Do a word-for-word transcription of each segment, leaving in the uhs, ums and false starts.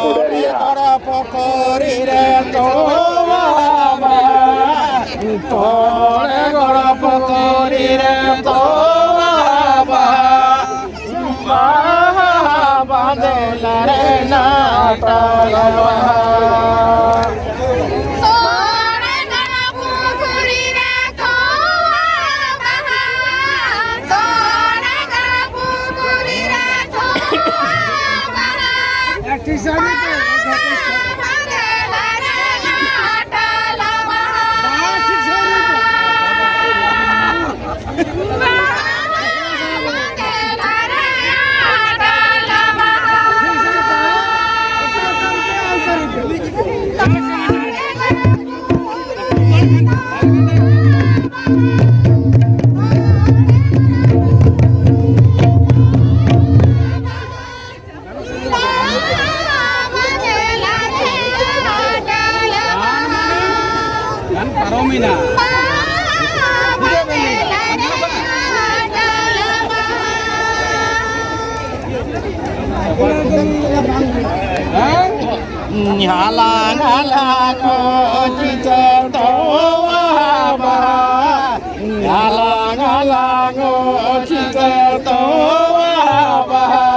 ᱛᱚᱲᱮ ᱜᱚᱲᱚ ᱯᱩᱠᱷᱩᱨᱤ ᱨᱮ ᱛᱚᱣᱟ ᱵᱟᱦᱟ, ᱛᱚᱲᱮ ᱜᱚᱲᱚ ᱯᱩᱠᱷᱩᱨᱤ ᱨᱮ ᱛᱚᱣᱟ ᱵᱟᱦᱟ, ᱵᱟᱦᱟ ᱵᱟᱸᱫᱮ ᱞᱟᱲᱮ ᱱᱟᱴᱟᱞ ᱵᱟᱦᱟ᱾ ᱛᱚᱲᱮ ᱜᱚᱲᱚ ᱯᱩᱠᱷᱩᱨᱤ ᱨᱮ ᱛᱚᱣᱟ ᱵᱟᱦᱟ, ᱛᱚᱲᱮ ᱜᱚᱲᱚ ᱯᱩᱠᱷᱩᱨᱤ ᱨᱮ ᱛᱚᱣᱟ ᱵᱟᱦᱟ᱾ ᱜᱟᱱ ᱯᱟᱨᱚᱢᱮᱱᱟ᱾ ᱦᱮᱸ? ᱦᱟᱞᱟᱝ ᱦᱟᱞᱟᱝ ᱚ ᱪᱤᱛᱟᱹᱨ ᱛᱚᱣᱟ ᱵᱟᱦᱟ᱾ ᱦᱟᱞᱟᱝ ᱦᱟᱞᱟᱝ ᱚ ᱪᱤᱛᱟᱹᱨ ᱛᱚᱣᱟ ᱵᱟᱦᱟ᱾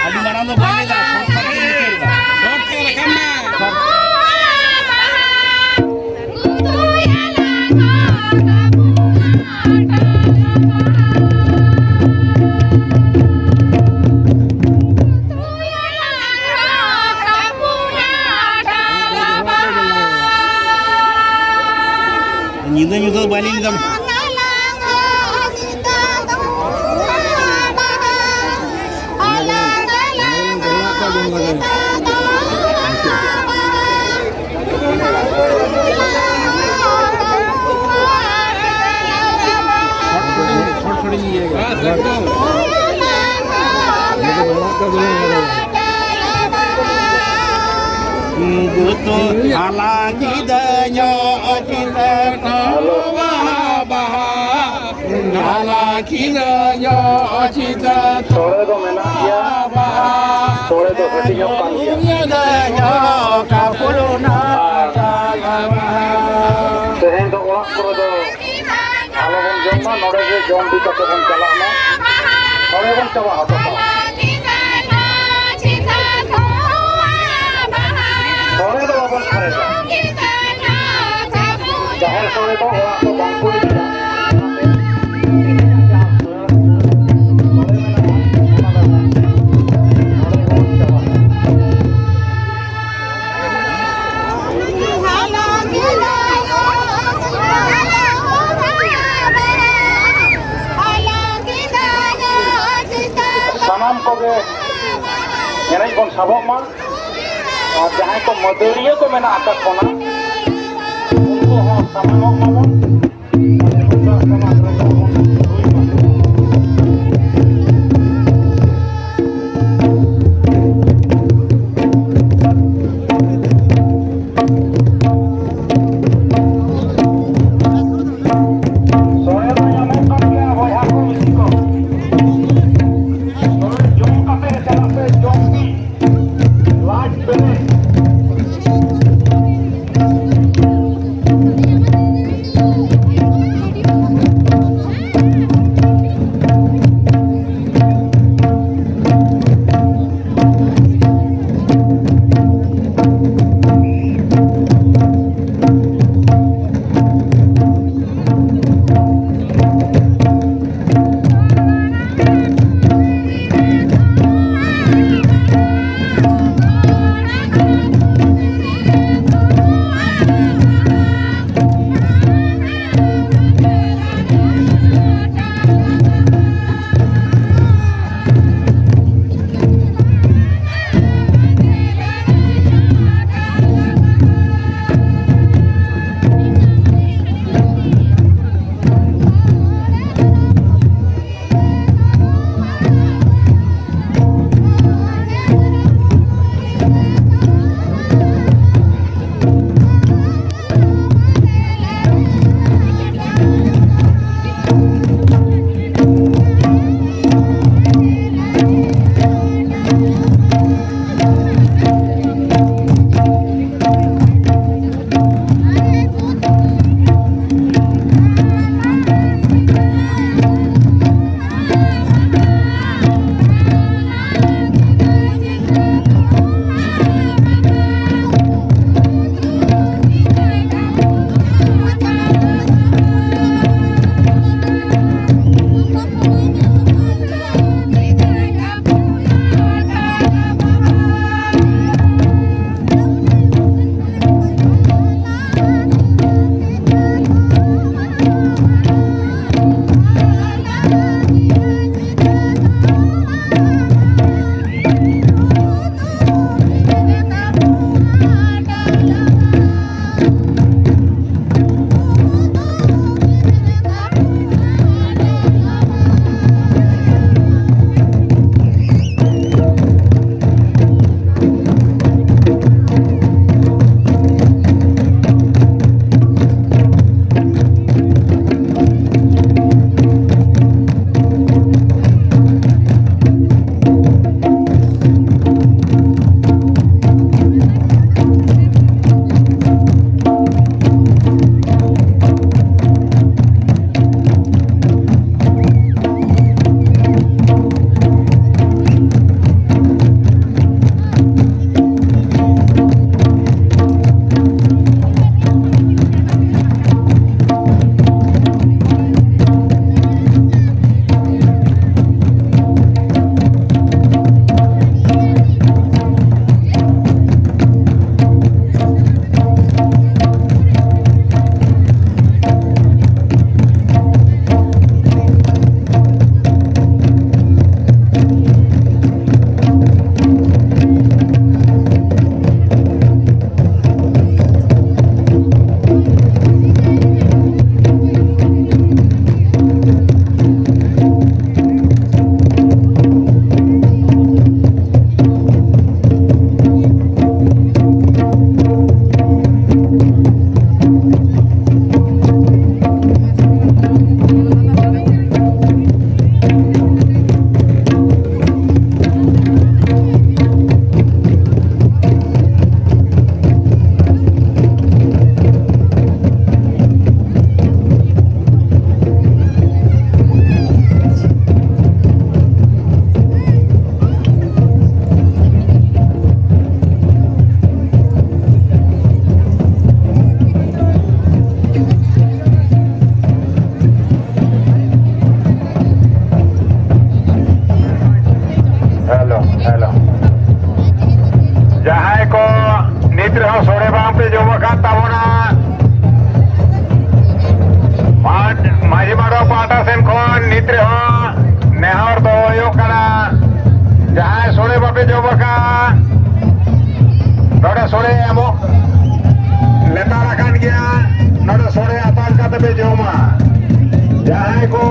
ᱟᱹᱰᱤ ᱢᱟᱨᱟᱝ ᱫᱚ ᱵᱟᱹᱧ ᱞᱟᱹᱭᱫᱟ, ᱥᱚᱨᱴ ᱠᱟᱴ ᱛᱮᱧ ᱞᱟᱹᱭ ᱦᱚᱪᱚᱭᱮᱫᱟ᱾ ᱥᱚᱨᱴ ᱠᱟᱴ ᱨᱟᱠᱟᱵ ᱢᱮ᱾ ᱧᱤᱫᱟᱹ ᱧᱩᱛᱟᱹ ᱵᱟᱹᱞᱤᱧ ᱞᱟᱹᱭᱫᱟ᱾ ᱜᱩᱛᱩ ᱦᱟᱞᱟ ᱠᱤᱫᱟᱹᱧ ᱚᱪᱤᱛᱟᱹ ᱵᱟᱦᱟ ᱵᱟᱦᱟ, ᱦᱟᱞᱟ ᱠᱤᱫᱟᱹᱧ ᱚᱪᱤᱛᱟᱹ ᱥᱚᱲᱮ ᱫᱚ ᱢᱮᱱᱟᱜ ᱜᱮᱭᱟ᱾ ᱵᱟᱦᱟ᱾ ᱥᱚᱲᱮ ᱫᱚ ᱦᱟᱹᱴᱤᱧᱚᱜ ᱠᱟᱱ ᱜᱮᱭᱟ᱾ ᱠᱤᱫᱟᱹᱧ ᱠᱟᱯᱩᱨᱩᱱᱟ ᱟᱨ ᱛᱟᱞᱟ ᱵᱟᱦᱟ᱾ ᱛᱮᱦᱮᱧ ᱫᱚ ᱚᱲᱟᱜ ᱠᱚᱨᱮ ᱫᱚ ᱟᱞᱚ ᱵᱚᱱ ᱡᱚᱢ ᱢᱟ, ᱱᱚᱰᱮ ᱜᱮ ᱡᱚᱢ ᱵᱤ ᱠᱟᱛᱮ ᱵᱚᱱ ᱪᱟᱞᱟᱜ ᱢᱟ᱾ ᱱᱚᱰᱮ ᱵᱚᱱ ᱪᱟᱵᱟ ᱦᱚᱴᱚ ᱠᱟᱜᱼᱟ᱾ ᱥᱚᱲᱮ ᱫᱚ ᱵᱟᱵᱚᱱ ᱥᱟᱨᱮᱡᱟ᱾ ᱡᱟᱦᱮᱨ ᱥᱚᱲᱮ ᱫᱚ ᱚᱲᱟᱜ ᱫᱚ ᱵᱟᱝ ᱠᱚ ᱤᱫᱤᱭᱟ᱾ ᱥᱟᱱᱟᱢ ᱠᱚᱜᱮ ᱮᱱᱮᱡ ᱵᱚᱱ ᱥᱟᱵᱚᱜ ᱢᱟ᱾ ᱟᱨ ᱡᱟᱦᱟᱸᱭ ᱠᱚ ᱢᱟᱹᱫᱟᱹᱲᱤᱭᱟᱹ ᱠᱚ ᱢᱮᱱᱟᱜ ᱟᱠᱟᱫ ᱵᱚᱱᱟ, ᱩᱱᱠᱩ ᱦᱚᱸ ᱥᱟᱢᱟᱝᱚᱜ ᱢᱟᱵᱚᱱ᱾ ᱥᱚᱲᱮ ᱢᱟ ᱧᱟᱢᱚᱜ ᱠᱟᱱ ᱜᱮᱭᱟ, ᱵᱚᱭᱦᱟ ᱠᱚ, ᱢᱤᱥᱤ ᱠᱚ᱾ ᱥᱚᱲᱮ ᱡᱚᱢ ᱠᱟᱛᱮ ᱪᱟᱞᱟᱜ ᱯᱮ, ᱡᱚᱢ ᱵᱤᱱ᱾ ᱞᱟᱡ ᱯᱮᱨᱮᱡ᱾ ᱥᱚᱲᱮ ᱮᱢᱚᱜ ᱞᱮᱛᱟᱲ ᱟᱠᱟᱱ ᱜᱮᱭᱟ᱾ ᱱᱚᱰᱮ ᱥᱚᱲᱮ ᱟᱛᱟᱨ ᱠᱟᱛᱮ ᱯᱮ ᱡᱚᱢᱟ᱾ ᱡᱟᱦᱟᱸᱭ ᱠᱚ